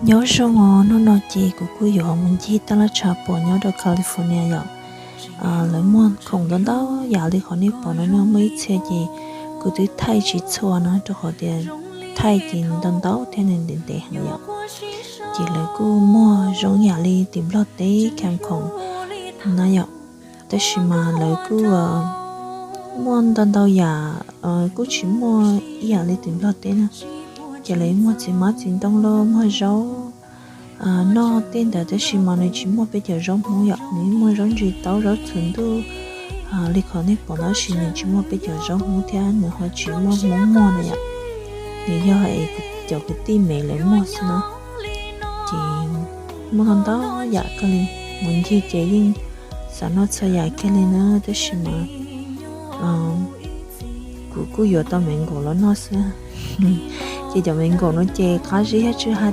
Nyob zoo os, hnub no ces kuv kuj yuav mus ncig taj laj tshav puam nyob rau California yom. Lawv muag khoom ntau ntau yam li qhov nej pom no no, muaj ib txhia ces kuv twb thaij tsis txhua no rau qhov tias thaij ces ntau ntau thiab nws ntev ntev heev yom. Ces lawv kuj muag zoo yam li tim Nplog teb kham khoom na yom. Tab sis mas lawv kuj muaj ntau ntau yam kuj tsis muaj ib yam li tim Nplog teb na. Ces lawv muag txiv hmab txiv ntoo los muag zaub noj tej ntawd, tab sis mas nws tsis muaj peb cov zaub hmoob yom. Nws muaj zaub ntsis taub, zaub txhuv ntuj li qhov nej pom, tab sis nws tsis muaj peb cov zaub hmoob thiab nws ho tsis muaj hmoob muag na yom. Nws yog cov kwv tij Mev lawv muag xwb na. Ces muaj ntau ntau yam kawg li, mus ncig ces yeej xav noj txhua yam kiag li na, tab sis mas kuv kuj yuav tau me nkaum los noj xwb. Ces cov me nkaum no ces qab zib thiab tsw hais